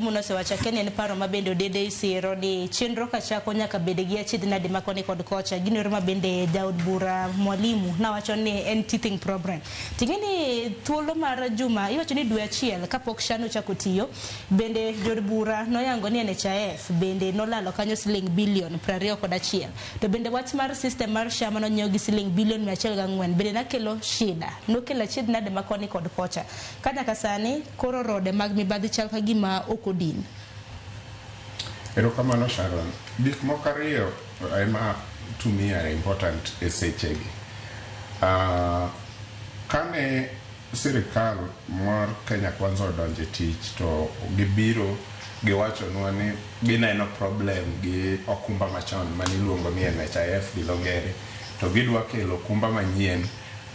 Nosewacho akia ni en paro ma bende Odede isiro ni chenro kachako nyaka bed gi achiedh nade ma koni kod kocha. Gino ero ma bende jaod bura Mwalimu nawacho ni en teething problem. Ting'e ni thuolo mar juma iwacho ni dwe achiel kapok SHA nochako tiyo, bende jood bura noyango ni NHIF bende nolalo kanyo siling bilion 21. To bende wach mar system mar SHA manonyiew gi siling bilion 104 bende nakelo shida. Nokelo achiedh nade ma koni kod kocha. Ka nyaka sani koro rode mag mibadhi chal ka gima ok odin. Erokamano, Sharon. Gik moko ariyo ema to me are important e sechegi. Kane sirikal mar Kenya Kwanza odonjo e tich, to gibiro giwachonwa ni gineno problem gi okumba machon maniluongo ni NHIF gi dho ngere, to gidwa kelo okumba manyien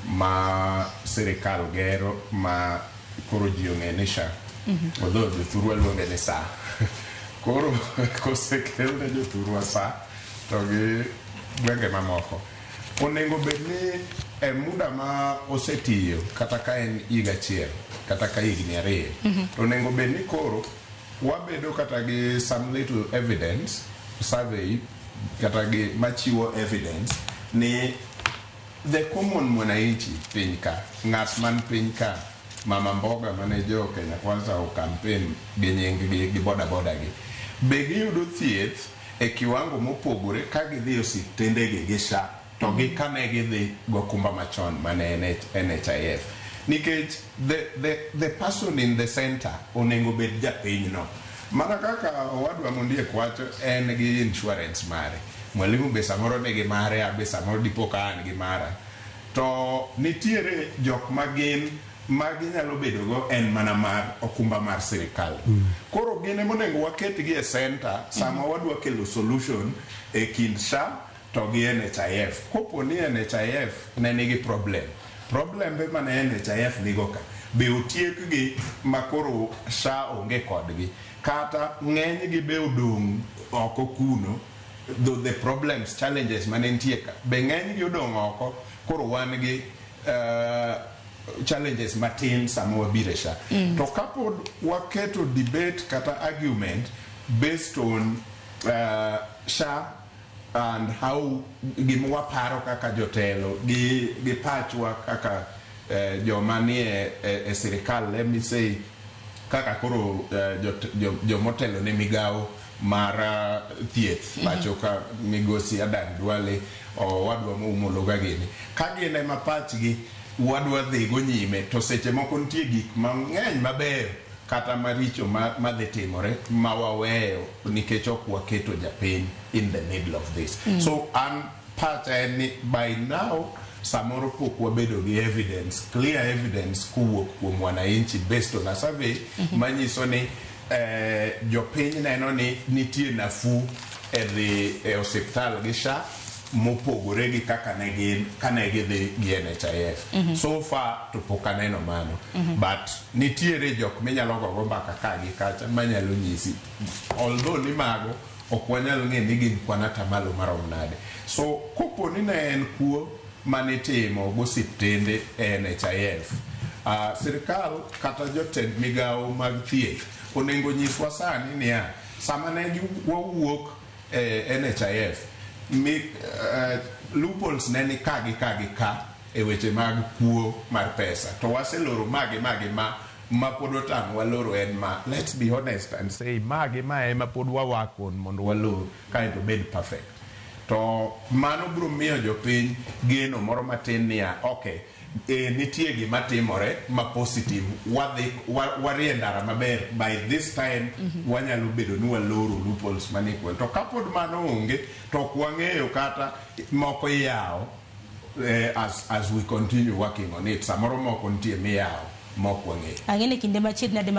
ma sirikal gero ma koro ji ong'e ni SHA. Although jothurwa luonge ni SA. Koro kosekel ne jothurwa SA to gi gwenge mamoko. Onego bed ni e muda ma osetiyo, kata ka en higa achiel kata ka higni 2, to onego bed ni koro wabedo kata gi some little evidence, survey kata gi machiwo evidence ni the common mwananchi piny ka, ng'at man piny ka, mama mboga mane jo Kenya Kwanza o campaign gi nying gi gi boda boda gi, be giyudo thieth e kiwango mopogore ka gidhi e osiptende gi gi SHA to gi kane gidhi gokumba machon mane NHIF? Nikech the person in the center onego bed japinyno. Mana kaka owadwa Mondiek wacho, en gi insurance mare, Mwalimu be samoro nigi mare, abe samoro dipo ka an gi mara, to nitiere jok ma gin ma ginyalo bedogo en mana mar okumba mar sirikal. Koro gin ema onego waketgi e center sama wadwa kelo solution e kind SHA to gi NHIF. Kopo ni NHIF ne nigi problem, problembe mane NHIF nigo ka be otiekgi ma koro SHA onge kodgi, kata ng'enygi be odong' oko kuno, the problems, challenges mane nitie ka be ng'enygi odong' oko, koro wan gi challenges matin sama wabiro e SHA. To kapod waketo debate kata argument based on SHA and how gima waparo kaka jotelo gi pachwa kaka joma nie e sirikal, let me say kaka koro jomotelo ne migawo mar thieth pacho ka, migosi Adan Duale, owadwa Moumo Luga gini, ka gin ema pachgi wadwa dhigo nyime, to seche moko nitie gik mang'eny mabeyo kata maricho madhi timore ma waweyo nikech ok waketo japiny in the middle of this. So an pacha en ni by now samoro pok wabedo gi evidence, clear evidence kowuok kuom wananchi based on a survey manyiso ni jopiny neno ni nitie nafuu e dhi e osiptal gi SHA mopogore gi kaka ne gin kane gidhi gi NHIF. So far to pok aneno mano, but nitiere jok minyalo gogo mbaka ka gi kacha manyalo nyisi, although ni mago ok wanyal ng'e ni gin kwan atamalo marom nade. So kopo ni ne en kuo manitimo gosiptende e NHIF, sirikal kata jotend migawo mag thieth onego nyiswa sani niya, sama ne wawuok e NHIF, mi, loopholes ne ni ka gi ka gi ka e weche mag kuo mar pesa, to waseloro magi magi ma pod otamo waloro en ma, let's be honest and say, magi ma ema pod wawak on mondo walor kaeto bed perfect. To mano biro miyo jopiny geno moro matin niya, okay, nitie gima timore ma positive, wadhi warie ndara maber, by this time wanyalo bedo ni waloro loopholes manie gweng'. To kapod mano onge, to ok wang'eyo kata moko iyawo as we continue working on it, samoro moko nitie miyawo mok wang'eyo. Ang'e ni kinde machiegni nade ma